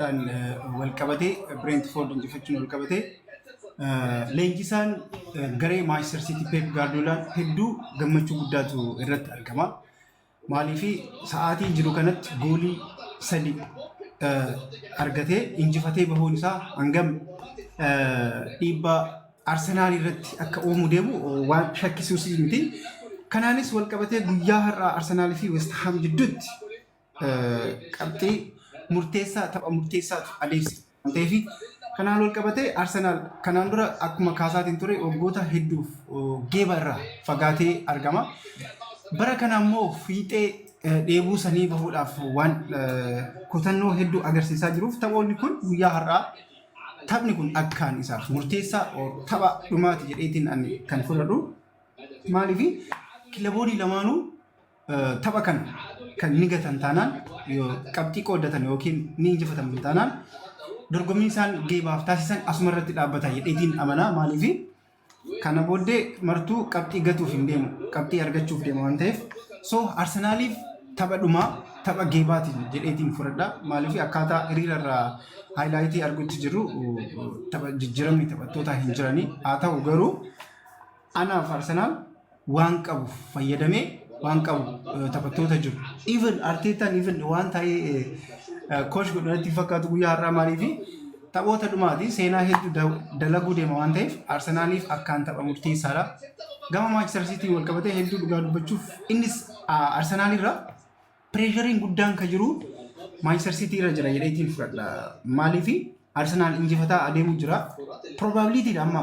Wal qabatee, Brentford injifachuun wal qabatee, leenjisaan garee Manchester City Pep Guardiolaan hedduu gammachuu guddaatu irratti argama. Maaliif, sa'aatii jiru kanatti goolii sadi argatee injifatee bahuun isaa hangam dhiibbaa Arsenaal irratti akka uumu deemu waan shakkisuus miti. Kanaanis wal qabatee guyyaa har'aa Arsenaalii fi West Ham jidduutti qabxii murteessaa, tapha murteessaatu adeemsifama waan ta'eef, kanaan wal qabatee Arsenaal kanaan dura akkuma kaasaatiin ture waggoota hedduuf geeba irraa fagaatee argama. Bara kana immoo fiixee dheebuu sanii bahuudhaaf waan kutannoo hedduu agarsiisaa jiruuf, taphoonni kun guyyaa har'aa taphni kun akkaan isaaf murteessaa, tapha dhumaati jedheetiin ani kan fudhadhu. Maaliif, kilaboonni lamaanuu tapha kana kan ni gatan taanaan, qabxii qooddatan yookiin ni injifataman taanaan, dorgommii isaan geebaaf taasisan asuma irratti dhaabbata jedheetiin amanaa. Maaliif, kana booddee martuu qabxii gatuuf hin deemu, qabxii argachuuf deema waan ta'eef. So Arsenaaliif tapha dhumaa, tapha geebaatiin jedheetiin fudhadha. Maaliif, akkaataa hiriira irraa highlight argutti jiru tapha jijjiiramni taphattootaa hin jiranii. Haa ta'u garuu, anaaf Arsenaal waan qabu fayyadamee, waan qabu taphattoota jiru. Even Arteetaan even waan ta'ee coach godhu natti fakkaatu guyyaa har'aa. Maaliif, taphoota dhumaati, seenaa hedduu dalaguu deema waan ta'eef, Arsenaaliif akkaan tapha murteessaadha. Gama Manchester City wal qabatee, hedduu dhugaa dubbachuuf, innis Arsenaal irra pressureiin guddaan kan jiru Manchester City irra jira jedheetiin fudhadha. Maaliif, Arsenaal injifataa adeemuu jira. Probabilitydha amma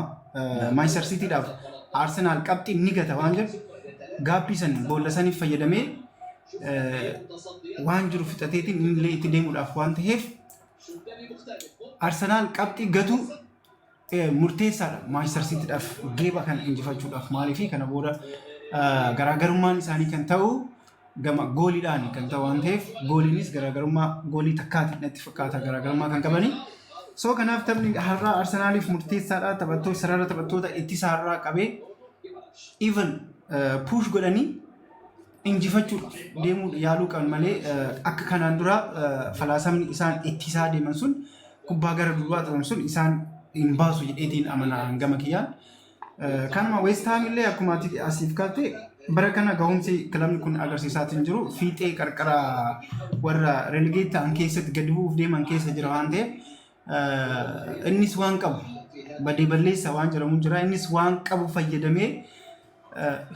Manchester Cityidhaaf Arsenaal qabxii ni gata waan jedhu, gapii san boolla saniif fayyadamee waan jiru fixateetiin inni itti deemuudhaaf waan ta'eef, Arsenaal qabxii gatu murteessaadha Manchester Cityidhaaf geeba kana injifachuudhaaf. Maaliif, kana booda garaagarummaan isaanii kan ta'u gama gooliidhaan kan ta'u waan ta'eef, gooliinis garaagarummaa goolii takkaatiin natti fakkaata garaagarummaa kan qabanii. So kanaaf taphni har'aa Arsenaaliif murteessaadha. Taphattoota sarara taphattoota ittisaa irraa qabee even push godhanii injifachuudhaaf deemuu yaaluu qaban malee, akka kanaan dura falaasamni isaan ittisaa deeman sun, kubbaa gara duubaa turan sun isaan hin baasu jedheetiin amana gama kiyyaan. Kanuma West Ham illee akkuma ati asiif kaatte, bara kana gahumsi kilabni kun agarsiisaatiin jiru fiixee qarqara warra relegate ta'an keessatti gadi bu'uuf deeman keessa jira waan ta'eef, innis waan qabu badee balleessa waan jedhamu jira. Innis waan qabu fayyadamee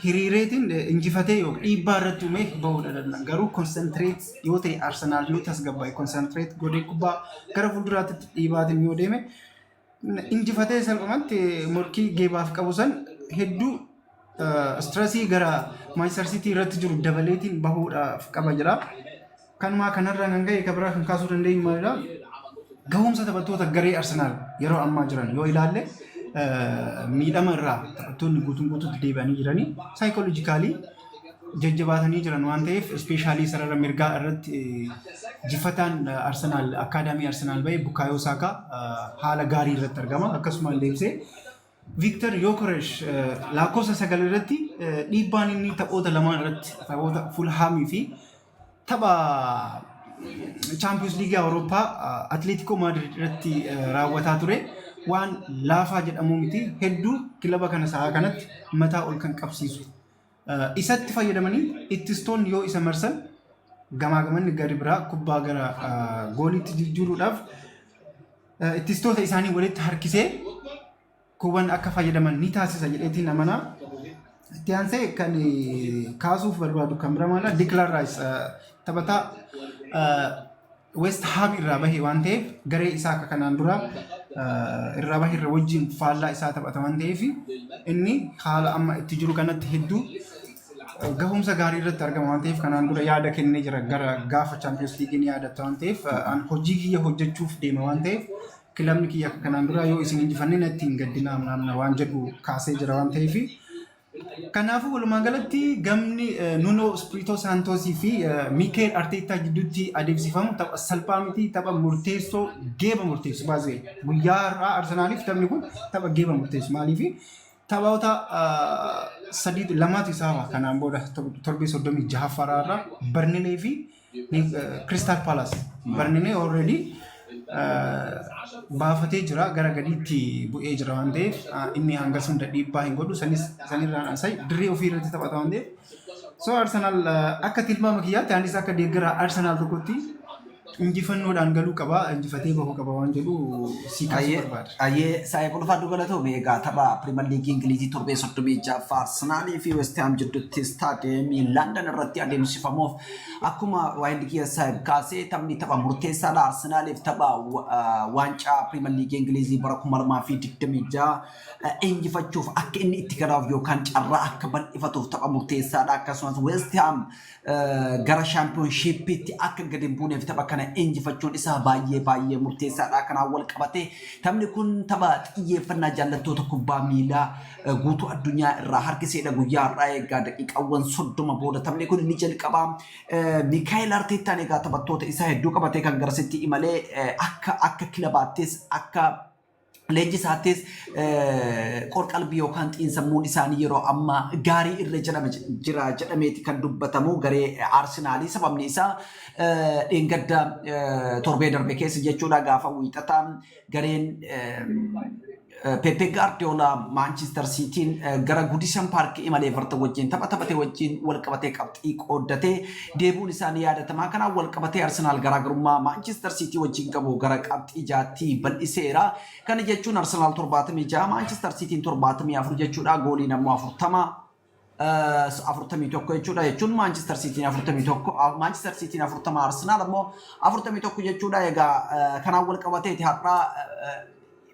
hiriireetiin injifatee yoo dhiibbaa irratti uumee bahuu danda'a. Garuu concentrate yoo ta'e, Arsenaal yoo tasgabbaa'e, concentrate godhee kubbaa gara fuulduraatti dhiibaatiin yoo deeme, injifatee salphumatti morkii geebaaf qabu san hedduu stressii gara Manchester City irratti jiru dabaleetiin bahuudhaaf qaba jira. Kanumaa kanarraa kan ka'e, kan biraa kan kaasuu dandeenyu maalidha? Gahumsa taphattoota garee Arsenaal yeroo ammaa jiran yoo ilaalle, miidhama irraa taphattoonni guutuun guutuutti deebi'anii jiranii psychologically jajjabaatanii jiran waan ta'eef, especially sarara mirgaa irratti jifataan Arsenaal academy Arsenaal bahee Bukaayoo Saakaa haala gaarii irratti argama. Akkasuma deebisee Viktor Yokoresh lakkoofsa 9 irratti dhiibbaan inni taphoota lamaan irratti, taphoota Fulhaamii fi tapha Champions League Awurooppaa Atleetikoo Maadrid irratti raawwataa ture waan laafaa jedhamu miti. Hedduu kilaba kana sa'a kanatti mataa ol kan qabsiisu. Isatti fayyadamanii ittistoonni yoo isa marsan, gamaa gamanni gari biraa kubbaa gara gooliitti jijjiiruudhaaf ittistoota isaanii walitti harkisee kuban akka fayyadaman ni taasisa jedheetiin amanaa. Itti aansee kan kaasuuf barbaadu kan bira maala? Declan Rice taphataa West Ham irraa bahe waan ta'eef, garee isaa akka kanaan dura irraa bahe irra wajjin faallaa isaa taphata waan ta'eef, inni haala amma itti jiru kanatti hedduu gahumsa gaarii irratti argama waan ta'eef, kanaan dura yaada kennee jira gara gaafa Champions League ni yaadatta waan ta'eef, an hojii kiyya hojjechuuf deema waan ta'eef, kilabni kiyya akka kanaan dura yoo isin injifanne natti hin gaddinaa namna waan jedhu kaasee jira waan ta'eef. Kanaafuu walumaa galatti gamni Nuno Espirito Santosii fi Mikel Arteta gidduutti adeemsifamu tapha salphaa miti, tapha murteessoo, geeba murteessu baasee. Guyyaa har'aa Arsenaaliif taphni kun tapha geeba murteessu. Maaliif, taphoota sadii lamaatu isaa kanaan booda torbee 36ffaarraa Burnley fi Crystal Palace. Burnley already Baafatee jira gara gadiitti bu'ee jira waan ta'eef inni hangas hunda dhiibbaa hin godhu sanis sanirraan asai dirree ofii irratti taphata waan ta'eef so Arsenaal akka tilmaama kiyyaatti anis akka deeggaraa Arsenaal tokkotti injifannoodhaan galuu qaba injifatee bahuu qaba waan jedhu si kaasuu barbaada. Ayyee saayib ulfaadhu galatoome. Egaa tapha Piriimer Liigii Ingilizii torbee 36ffaa Arsenaalii fi West Ham jidduutti istaadiyeemii London irratti adeemsifamuuf akkuma waahilli kiyya saayib kaasee taphni tapha murteessaadha. Arsenaaliif tapha waancaa Piriimer Liigii Ingilizii bara 2026 injifachuuf akka inni itti galaaf yookaan carraa akka bal'ifatuuf tapha murteessaadha. Akkasumas West Ham gara shaampiyoonshiippiitti akka gadi hin buuneef tapha kana injifachuun isaa baay'ee baay'ee murteessaadha. Kanaan wal qabatee taphni kun tapha xiyyeeffannaa jaallattoota kubbaa miilaa guutuu addunyaa irraa harkiseedha. Guyyaa har'aa egaa daqiiqaawwan 30 booda taphni kun ni jalqaba. Mikaa'el Arteettaan egaa taphattoota isaa hedduu qabatee kan garasitti imalee akka kilabaattis akka leenjisaattis qorqalbii yookaan xiinsammuun isaanii yeroo ammaa gaarii irra jira jedhameeti kan dubbatamu garee Arsenaalii. Sababni isaa dheengadda torbee darbe keessa jechuudha gaafa wiixataa gareen Pepe Guardiola Manchester Cityin gara Goodison Park imalee Everton wajjin tapha taphate wajjin wal qabatee qabxii qooddatee deebi'uun isaanii yaadatamaa. Kanaan wal qabatee Arsenaal garaagarummaa Manchester City wajjin qabu gara qabxii 6tti bal'iseera. Kana jechuun Arsenaal 76, Manchester Cityin 74 jechuudha. Gooliin ammoo 40. 41 jechuudha jechuun Manchester Cityin 41, Manchester Cityin 40, Arsenaal ammoo 41 jechuudha. Egaa kanaan wal qabateeti har'aa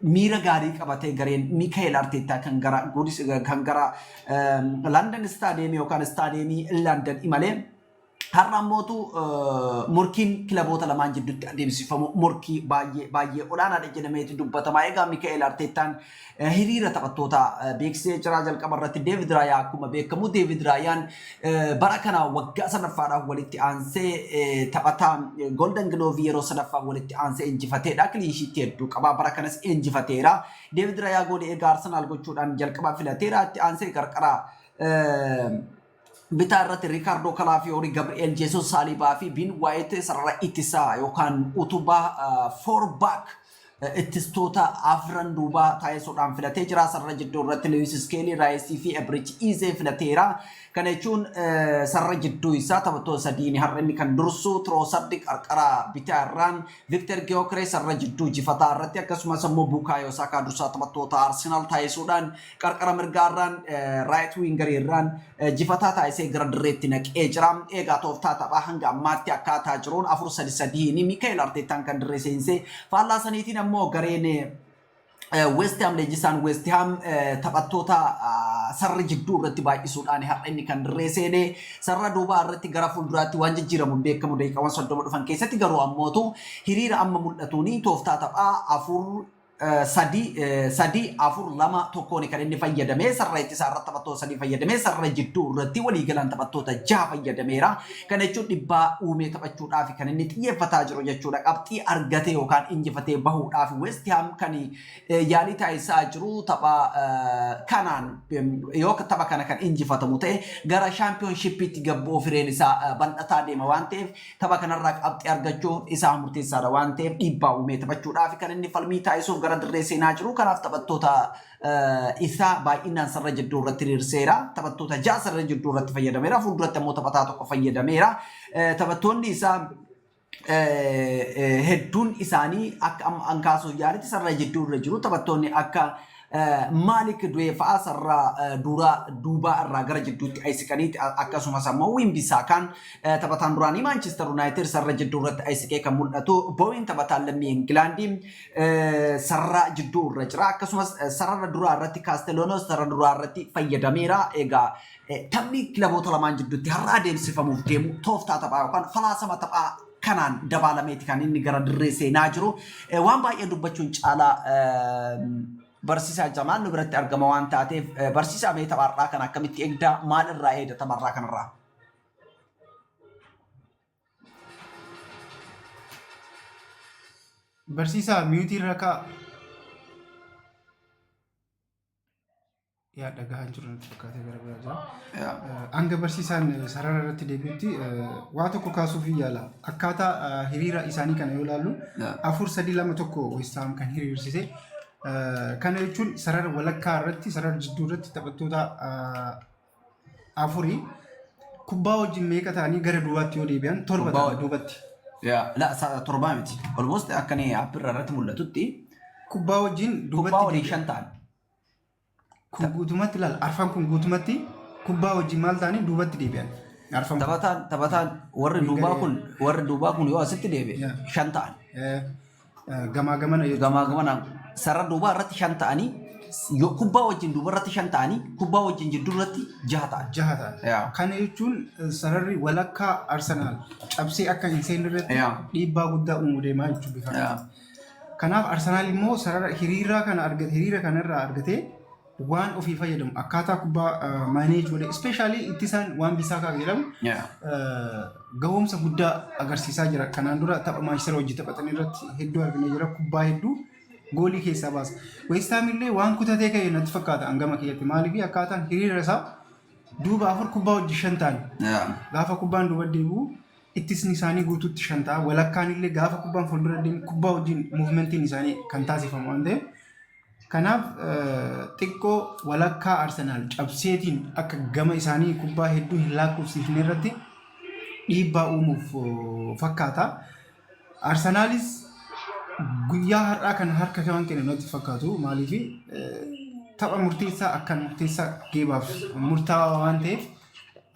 miira gaarii qabatee gareen Mikael Arteettaa kan gara kan gara London Stadium yookaan Istaadiyeemii London imalee. Har'a ammootu morkiin kilaboota lamaan jidduutti adeemsifamu morkii baay'ee baay'ee olaanaadha jedhameeti dubbatama. Egaa Mikaa'el Arteettaan hiriira taphattoota beeksisee jira. Jalqaba irratti Deevid Raayaa akkuma beekamu Deevid Raayaan bara kana waggaa sadaffaadhaaf walitti aansee taphataa Golden Glove yeroo sadaffaaf walitti aansee injifateedha. Kiliinshiitti hedduu qaba. Bara kanas injifateera. Deevid Raayaa goolii egaa Arsenaal gochuudhaan jalqaba filateera. Itti aansee qarqara bitaa irratti Riikaardoo Kalaafiyoori, Gabri'eel Jeesus, Saalibaa fi Biin Waayit sarara ittisaa yookaan utubaa four back ittistoota afran duubaa taasisuudhaan filatee jira. Sarara jidduu irratti Luwis Iskeelii, Raayisii fi Ebrich Iizee filateera. Kana jechuun sarara jidduu isaa taphattoota sadiin har'a inni kan dursu Tiroosardi qarqara bitaa irraan Viktor Giyookirees sarara jidduu jifataa irratti akkasumas immoo Bukaayoo Saakaa dursaa taphattoota Arsenaal taasisuudhaan qarqara mirgaa irraan raayit wiingarii irraan jifataa taasisee gara dirreetti naqee jira. Egaa tooftaa taphaa hanga ammaatti akkaataa jiruun 4-3-3 Mikaa'el Arteettaan kan dirree seensee faallaa saniitiin ammoo gareen West Ham leenjisaan West Ham taphattoota sarara jidduu irratti baay'isuudhaan har'a inni kan dirree seenee sarara duubaa irratti gara fuulduraatti waan jijjiiramu hin beekamu daqiiqaawwan 30 dhufan keessatti garuu ammootu hiriira amma mul'atuun tooftaa taphaa 4 3 3 4 2 1n kan inni fayyadame sarara ittisaa irratti taphattoota sadii fayyadame sarara jidduu irratti waliigalaan taphattoota jaha fayyadameera. Kana jechuun dhibbaa uumee taphachuudhaaf kan inni xiyyeeffataa jiru jechuudha. Qabxii argatee yookaan injifatee bahuudhaaf West Ham kan yaalii taasisaa jiru tapha kanaan yoo tapha kana kan injifatamu ta'e gara shaampiyoonshiippiitti gad bu'uuf hireen isaa bal'ataa deema waan ta'eef tapha kanarraa qabxii argachuun isaa murteessaadha waan ta'eef dhiibbaa uumee taphachuudhaaf kan inni falmii taasisuuf gara dirree seenaa jiru. Kanaaf taphattoota isaa baay'inaan sarara jidduu irratti hiriirseera. Taphattoota ja'a sarara jidduu irratti fayyadameera. Fuulduratti ammoo taphataa tokko fayyadameera. Taphattoonni isaa hedduun isaanii akka amma an kaasuuf yaaletti sarara jidduu irra jiru. Taphattoonni akka Maalik Du'ee fa'aa sarara duraa duubaa irraa gara jidduutti ayisiqaniiti akkasumas ammoo Wiimbisaakaan taphataan duraanii Maanchister Yuunaayitid sarara jidduu irratti ayisiqee kan mul'atu. Booyin taphataan lammii Ingilaandii sarara jidduu irra jira. Akkasumas sarara duraa irratti Kaastelonos sarara duraa irratti fayyadameera. Egaa taphni kilaboota lamaan jidduutti har'a adeemsifamuuf deemu tooftaa taphaa yookaan falaasama taphaa kanaan dabaalameeti kan inni gara dirree seenaa jiru. Waan baay'ee dubbachuun caalaa barsiisaa Jamaal nu biratti argama waan taateef barsiisaa mee tapha har'aa kana akkamitti eegdaa maal irraa eegda tapha har'aa kanarraa? Barsiisaa mute irra kaa'a. Yaa, dhagahaa jiru natti fakkaatee gara biraa jira. Hanga barsiisaan sarara irratti deebi'utti waa tokko kaasuuf yaala. Akkaataa hiriira isaanii kana yoo ilaallu, 4-3-2-1 West Ham kan hiriirsise. Kana jechuun sarara walakkaa irratti, sarara jidduu irratti taphattoota afurii, kubbaa wajjin meeqa ta'anii gara duubaatti yoo deebi'an torba Kubbaa ta'an duubatti. La, torbaa miti. Almost akka inni appirra irratti mul'atutti Kubbaa wajjin kubbaa duubatti waliin deebi'an. shan ta'an. Kun guutumatti ilaala. Arfan kun guutumatti kubbaa wajjin maal ta'anii duubatti deebi'an. Arfan kun. Taphataan warri duubaa kun yoo asitti deebi'e shan ta'an. Gamaa gamana jechuudha. Gamaa gamanaan sarara duubaa irratti shan ta'anii, yoo kubbaa wajjin duuba irratti shan ta'anii, kubbaa wajjin jidduu irratti jaha ta'an. Jaha ta'an. Kana jechuun sararri walakkaa Arsenaal cabsee akka hin seenne irratti dhiibbaa guddaa uumuu deemaa jechuudha bifa kanaan. Kanaaf Arsenaal immoo sarara hiriiraa kana argate, hiriira kanarraa argatee waan ofii fayyadamu akkaataa kubbaa manage godhe, especially ittisaan waan Bisaakaa jedhamu gahumsa guddaa agarsiisaa jira. Kanaan dura tapha Maanchister wajjin taphatan irratti hedduu arginee jira. Kubbaa hedduu goolii keessaa baasa. West Ham illee waan kutatee ka'e natti fakkaata hangama kiyyatti. Maaliif akkaataan hiriira isaa duuba afur, kubbaa wajjin shan ta'an. Gaafa kubbaan duuba deebi'u ittisni isaanii guutuutti shan ta'a. Walakkaan illee gaafa kubbaan fuuldura deemu kubbaa wajjin movementiin isaanii kan taasifamu waan ta'eef. Kanaaf xiqqoo walakkaa Arsenaal cabseetiin akka gama isaanii kubbaa hedduu hin lakkoofsifne irratti dhiibbaa uumuuf fakkaata. Arsenaalis guyyaa har'aa kana harka waan kennu natti fakkaatu. Maaliif tapha murteessaa akkan murteessaa geebaaf murtaawaa waan ta'eef,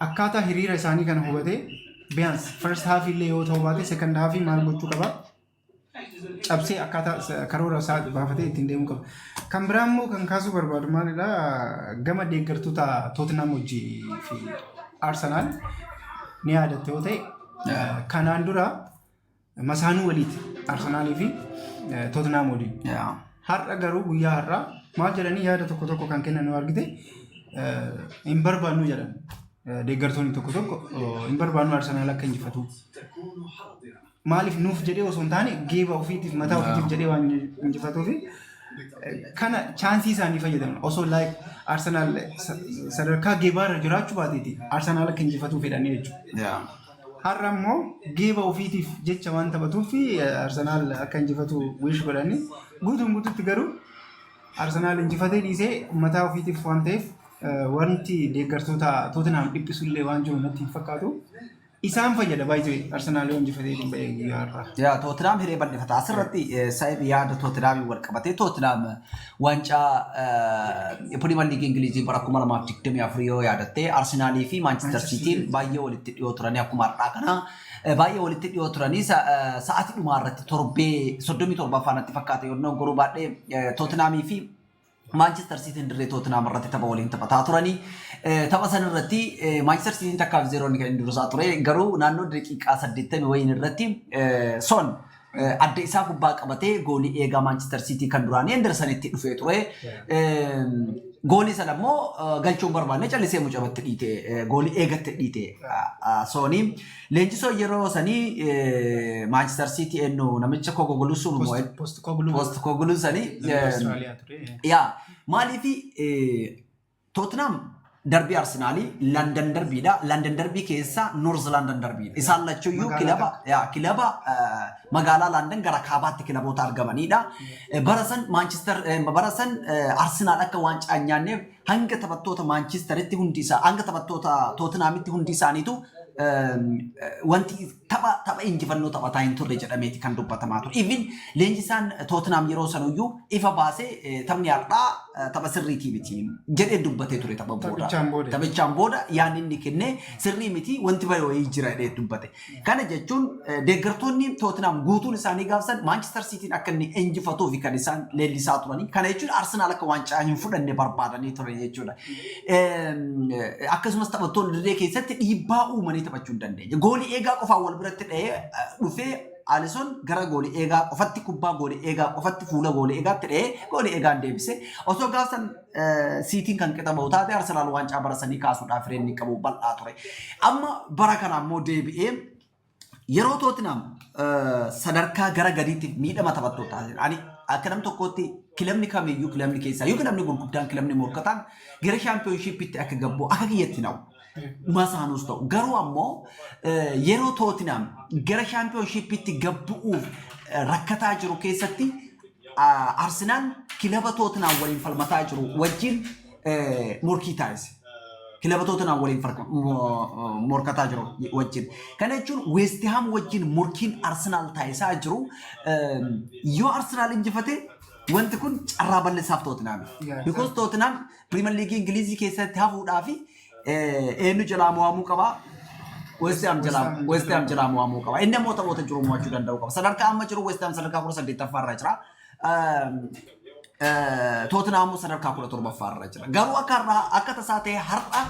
akkaataa hiriira isaanii kana hubatee biyyaans first half illee yoo ta'u baate second half maal gochuu qaba? Cabsee akkaataa karoora isaa baafatee ittiin deemuu qaba. Kan biraa immoo kan kaasuu barbaadu maalidha? Gama deeggartoota Tottenham hojii fi Arsenal ni yaadatte yoo ta'e, kanaan dura masaanuu waliiti Arsenaalii fi Tottenham waliin. Har'a garuu guyyaa har'aa maal jedhanii yaada tokko tokko kan kennan yoo argite, hin barbaannu jedhan. Deeggartoonni tokko tokko hin barbaannu Arsenaal akka injifatu. Maaliif nuuf jedhee osoo hin taane geeba ofiitiif, mataa ofiitiif jedhee waan injifatuufi kana chance isaanii fayyadaman. Osoo like Arsenaal sadarkaa geebaarra jiraachuu baateeti Arsenaal akka injifatuu fedhanii jechuudha. Har'a immoo geeba ofiitiif jecha waan taphatuuf Arsenaal akka injifatu wish godhanii, guutuun guututti garuu Arsenaal injifatee dhiisee mataa ofiitiif waan ta'eef wanti deeggartoota Tottenham dhiphisullee waan jiru natti hin fakkaatu. Isaan fayyada baay'ee Arsenaal yoo injifatee hin ba'e guyyaa har'aa. Yaa, Tottenham hiree bal'ifata. Asirratti Saayib, yaada Tottenhamiin wal qabatee, Tottenham waancaa Piriimer Liigii Ingilizii bara 2024 yoo yaadatte, Arsenaalii fi Maanchister Siitiin baay'ee walitti dhiyoo turanii, akkuma har'aa kana baay'ee walitti dhiyoo turanii, sa'aatii dhumaa irratti torbee 37ffaa natti fakkaate yoo goruu baadhee, Tottenhamii fi Maanchister Siitiin dirree Tottenham irratti tapha waliin taphataa turanii. Tapha san irratti Maanchister Siitiin 1-0 kan inni dursaa ture. Garuu naannoo daqiiqaa 80 wayiin irratti Son adda isaa kubbaa qabatee goolii eegaa Maanchister Siitii kan duraanii Hendersonitti dhufee ture. Goolii sana immoo galchuun barbaanne, callisee mucamatti dhiite, goolii eegatte dhiite Soonii. Leenjisoo yeroo sanii Maanchister Siitii eenyu, namicha Kogogoluu sun? Post-Kogluu. Post-Kogluu sanii. Austraaliyaa ture. Yaa, maaliif Tottenham darbii Arsenaalii London darbiidha. London darbii keessa North London darbiidha. Isaan lachuyyuu kilaba, yaa, kilaba magaalaa London gara kaabaatti kilaboota argamanidha. Bara san Manchester bara san Arsenaal akka waancaa hin nyaanneef hanga taphattoota Manchesteritti hundi isaa, hanga taphattoota Tottenhamitti hundi isaaniitu wanti tapha injifannoo taphataa hin turre jedhameeti kan dubbatamaa ture. Even leenjisaan Tottenham yeroo sanuyyuu ifa baasee taphni har'aa tapha sirriitii miti jedhee dubbatee ture tapha booda. Taphichaan booda. Taphichaan booda yaadni inni kenne sirrii miti, wanti bare wayii jira jedhee dubbate. Kana jechuun deeggartoonni Tottenham guutuun isaanii gaafsan Manchester Cityin akka inni injifatuufi kan isaan leellisaa turanii. Kana jechuun Arsenal akka waancaa hin fudhanne barbaadanii turan jechuudha. Akkasumas taphattoonni dirree keessatti dhiibbaa uumanii taphachuu hin dandeenye. Goolii eegaa qofaan wal biratti dhahee dhufee Alisson gara goolii eegaa qofatti, kubbaa goolii eegaa qofatti, fuula goolii eegaatti dhahee goolii eegaan deebise. Osoo gaafsan Siitiin kan qixa bahu taate, Arsenaal waancaa bara sanii kaasuudhaaf hireen inni qabu bal'aa ture. Amma bara kana ammoo deebi'ee Yeroo Tottenham sadarkaa gara gadiitti miidhama taphattootaa ani akka nam tokkootti kilabni kamiyyuu, kilabni keessaa yoo kilabni gurguddaan, kilabni morkataan gara Championshippitti akka gabbu akka kiyyatti na'u. Masaanus ta'u garuu ammoo yeroo Tottenham gara Championshippitti gabbu'uuf rakkataa jiru keessatti Arsenal kilaba Tottenham waliin falmataa jiru wajjin morkii taasise. Kilaba Tottenham waliin morkataa jiru wajjin. Kana jechuun West Ham wajjin morkiin Arsenal taasisaa jiru yoo Arsenal injifate wanti kun carraa bal'isaaf Tottenham. Because Tottenham Premier League Ingilizii keessatti hafuudhaa fi eenyu jalaa mo'amuu qaba? West Ham jalaa West Ham jalaa mo'amuu qaba. Inni immoo taphoota jiru mo'achuu danda'u qaba. Sadarkaa amma jiru West Ham sadarkaa 18ffaa irra jira. Tottenham immoo sadarkaa 17ffaa irra jira. Garuu akka har'aa akka tasaa ta'e har'a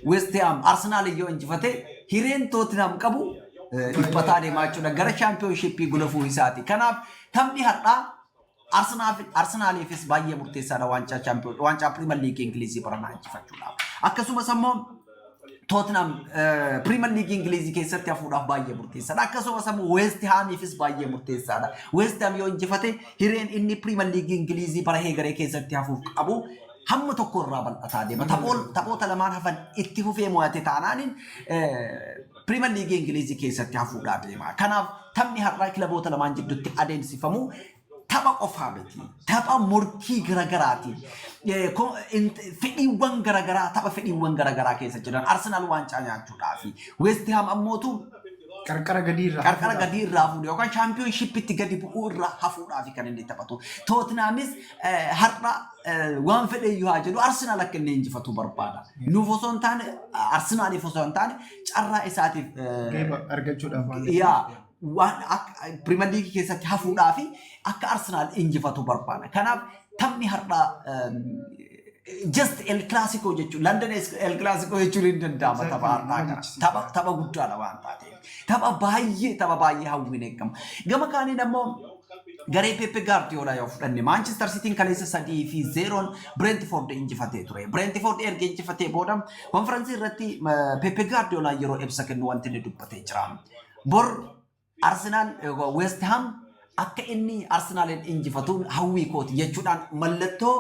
West Ham Arsenal yoo injifate hireen Tottenham qabu dhiphataa deemaa jechuudha. Gara Championshipii gulufuu isaati. Kanaaf taphni har'aa Arsenaaliifis baay'ee murteessaadha waancaa Champion waancaa Premier League Ingilizii baranaa injifachuudhaaf. Akkasumas ammoo Tottenham Premier League Ingilizii keessatti hafuudhaaf baay'ee murteessaadha. Akkasumas ammoo West Hamiifis baay'ee murteessaadha. West Ham yoo injifate hireen inni Premier League Ingilizii bara heegaree keessatti hafuuf qabu hamma tokko irraa bal'ataa deema. Taphoota lamaan hafan itti fufee mo'ate taanaaniin Premier League Ingilizii keessatti hafuudhaa deema. Kanaaf taphni har'aa kilaboota lamaan jidduutti adeemsifamu tapha qofaa miti. Tapha morkii garagaraati. Fedhiiwwan garagaraa, tapha fedhiiwwan garagaraa keessa jiran. Arsenal waancaa nyaachuudhaafi. West Ham ammootu Qarqara gadii irraa qarqara gadii irraa hafuudha yookaan Championshippitti gadi bu'uu irraa hafuudhaafi kan inni taphatu. Tottenhamis har'a waan fedhe iyyuu haa jedhu Arsenal akka inni injifatu barbaada. Nuuf osoo hin taane, Arsenaliif osoo hin taane, carraa isaatiif geeba argachuudhaaf waan yaa waan akka Premier League keessatti hafuudhaa fi akka Arsenal injifatu barbaada. Kanaaf taphni har'aa just El Clasico jechuun, London El Clasico jechuun hin danda'ama tapha har'aa kana. Tapha guddaadha waan taateef. Tapha baay'ee hawwiin eegama. Gama kaaniin ammoo garee Pepe Guardiola yoo fudhanne, Manchester Cityin kaleessa 3-0n Brentford injifatee ture. Brentford erga injifatee booda konferansii irratti Pepe Guardiola yeroo ibsa kennu wanti inni dubbatee jira. Bor Arsenal West Ham akka inni Arsenaalin injifatu hawwii kooti jechuudhaan mallattoo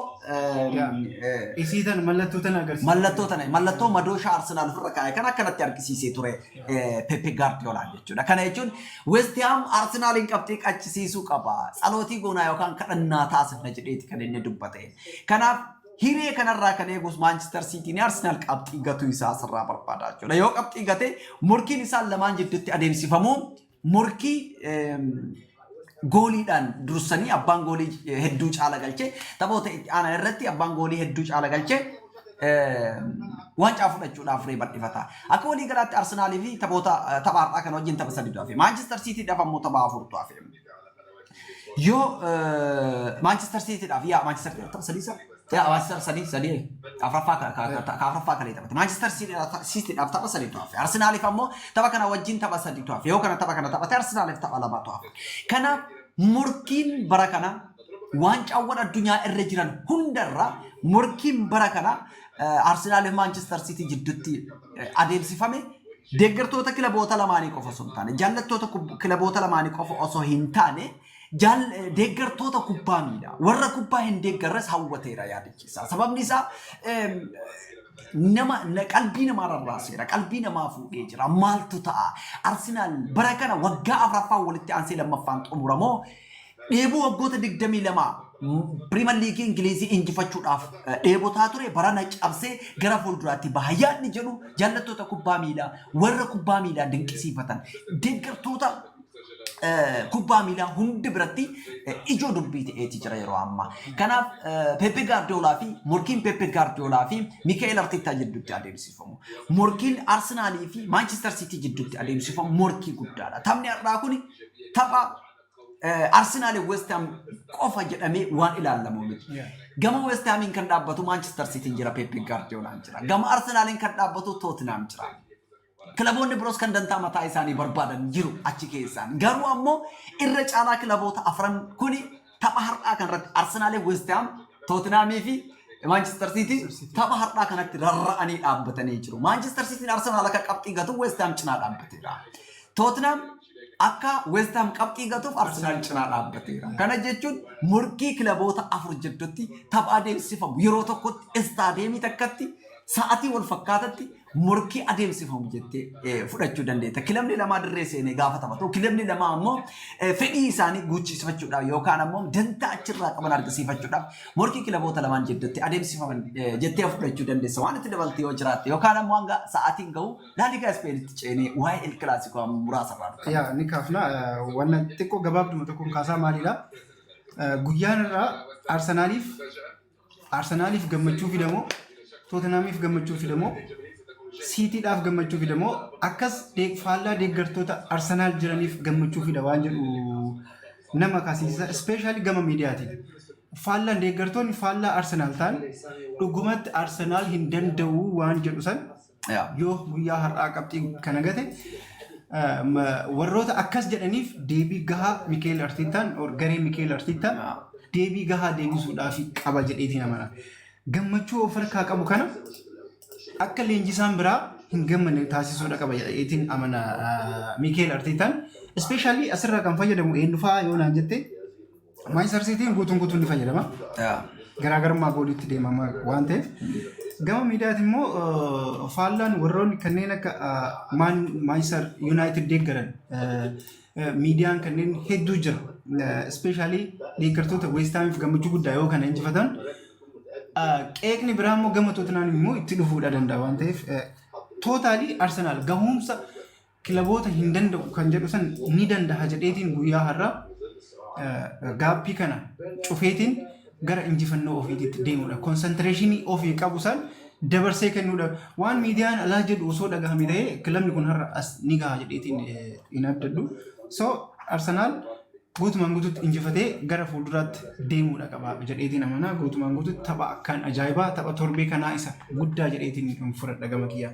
Isii tan mallattoo tan agarsiisa. Mallattoo tana, mallattoo madooshaa Arsenaal ofirra kaa'e kan akkanatti argisiisee ture Pepe Guardiola jechuudha. Kana jechuun West Ham Arsenaaliin qabxii qachisiisuu qaba. Tsalootii goonaa yookaan kadhannaa taasifna jedheeti kan inni dubbate. Kanaaf hiree kanarraa kan eegus Manchester City ni Arsenal qabxii gatuu isaa asirraa barbaada jechuudha. Yoo qabxii gate morkiin isaan lamaan jidduutti adeemsifamu morkii gooliidhaan dursanii abbaan goolii hedduu caala galchee taphoota itti aanan irratti abbaan goolii hedduu caala galchee waancaa fudhachuudhaaf ree bal'ifata. Akka walii galaatti Arsenaalii fi taphoota tapha har'aa kana wajjin tapha sadiitu hafe. Manchester Cityidhaaf ammoo tapha afurtu hafe. Yoo Manchester Cityidhaaf, yaa Manchester tapha sadii isa yaa Manchester sadii sadii afuraffaa ka afuraffaa kalee taphate. Manchester Cityidhaaf tapha sadiitu hafe. Arsenaaliif ammoo tapha kana wajjin tapha sadiitu hafe. Yoo kana tapha kana taphate Arsenaaliif tapha lamatu hafe. Kanaaf morkiin bara kana waancaawwan addunyaa irra jiran hundarra morkiin bara kana Arsenaaliif Manchester City jidduutti adeemsifame deeggartoota kilaboota lamaanii qofa osoo hin taane, jaallattoota kilaboota lamaanii qofa osoo hin taane, deeggartoota kubbaa miilaa warra kubbaa hin deeggarres hawwateera yaadachiisa. Sababni isaa nama qalbii namaa rarraaseera, qalbii namaa fuudhee jira. Maaltu ta'a? Arsenaal bara kana waggaa afuraffaa walitti aansee lammaffaan xumuramoo dheebuu waggoota 22 Premier League Ingilizii injifachuudhaaf dheebotaa ture barana cabsee gara fuulduraatti baha yaadni jedhu jaallattoota kubbaa miilaa, warra kubbaa miilaa dinqisiifatan, deeggartoota kubbaa miilaa hundi biratti ijoo dubbii ta'eeti jira yeroo ammaa. Kanaaf Pepe Guardiola fi morkiin Pepe Guardiola fi Mikael Arteta jidduutti adeemsifamu, morkiin Arsenaalii fi Manchester City jidduutti adeemsifamu morkii guddaadha. Taphni har'aa kun tapha Arsenaal West Ham qofa jedhamee waan ilaalamu miti. Gama West Hamiin kan dhaabbatu Manchester City jira, Pepe Guardiolaan jira. Gama Arsenaaliin kan dhaabbatu Tottenham jira. Kilaboonni biroos kan dantaa mataa isaanii barbaadan jiru achi keessaan. Garuu ammoo irra caalaa kilaboota afran kuni tapha har'aa kanarratti Arsenaalee, West Ham, Tottenhamii fi Manchester City tapha har'aa kanatti rarra'anii dhaabbatanii jiru. Manchester City Arsenaal akka qabxii gatu West Ham cinaa dhaabbateera. Tottenham Akka West Ham qabxii gatuuf Arsenaal cinaa dhaabbateera. Kana jechuun morkii kilaboota afur jidduutti tapha adeemsifamu yeroo tokkotti, istaadiyeemii takkatti, sa'atii wal fakkaatatti morkii adeemsifamu jettee fudhachuu dandeetta. Kilabni lamaa dirree seenee gaafa taphatu, kilabni lamaa ammoo fedhii isaanii guuchisifachuudhaaf yookaan ammoo dantaa achirraa qaban argisiifachuudhaaf morkii kilaboota lamaan jidduutti adeemsifaman jettee fudhachuu dandeessa. Waan itti dabalte yoo jiraatte yookaan ammoo hanga sa'aatiin gahu Laaligaa Ispeenitti ceenee waa'ee El Clasico amma muraasa irraa dubbata. Yaa, ni kaafna. Wanna xiqqoo gabaabduma tokkoon kaasaa maalidha? Guyyaan irraa Arsenaaliif gammachuu fidamoo, Tootenaamiif gammachuu fidamoo, Siitiidhaaf gammachuu fidamoo, akkas faallaa deeggartoota Arsenaal jiraniif gammachuu fida waan jedhu nama kaasisa. Especially gama miidiyaatiin. Faallaan deeggartoonni faallaa Arsenaal ta'an dhugumatti Arsenaal hin danda'u waan jedhu san yoo guyyaa har'aa qabxii kana gate, warroota akkas jedhaniif deebii gahaa Mikeel Arteetaan or garee Mikeel Arteetaan deebii gahaa deebisuudhaaf qaba jedheetiin amana. Gammachuu of harkaa qabu kana akka leenjisaan biraa hin gammanne taasisuudha qaba jedheetiin amana Mikeel Arteetaan. Especially asirraa kan fayyadamu eenyu fa'aa yoo naan jette, Manchester Cityin guutuun guutuun ni fayyadama. Garaagarummaa gooliitti deemama waan ta'eef. Gama miidiyaatiin immoo faallaan warroonni kanneen akka Manchester United deeggaran miidiyaan kanneen hedduu jira. Especially deeggartoota West Hamiif gammachuu guddaa yoo kana injifatan, qeeqni biraa immoo gama Tottenham immoo itti dhufuudha danda'a waan ta'eef, totally Arsenal gahuumsa kilaboota hin danda'u kan jedhu san ni danda'a jedheetiin guyyaa har'aa gapii kana cufeetiin gara injifannoo ofiititti deemudha. Concentration ofii qabu san dabarsee kennuudha. Waan miidiyaan alaa jedhu osoo dhagahame ta'ee kilabni kun har'a as ni gaha jedheetiin hin abdadhu. So Arsenaal guutumaan guututti injifatee gara fuulduraatti deemuudha qaba jedheetiin amanaa. Guutumaan guututti tapha akkaan ajaa'ibaa, tapha torbee kanaa isa guddaa jedheetiin fudhadha gama kiyyaa.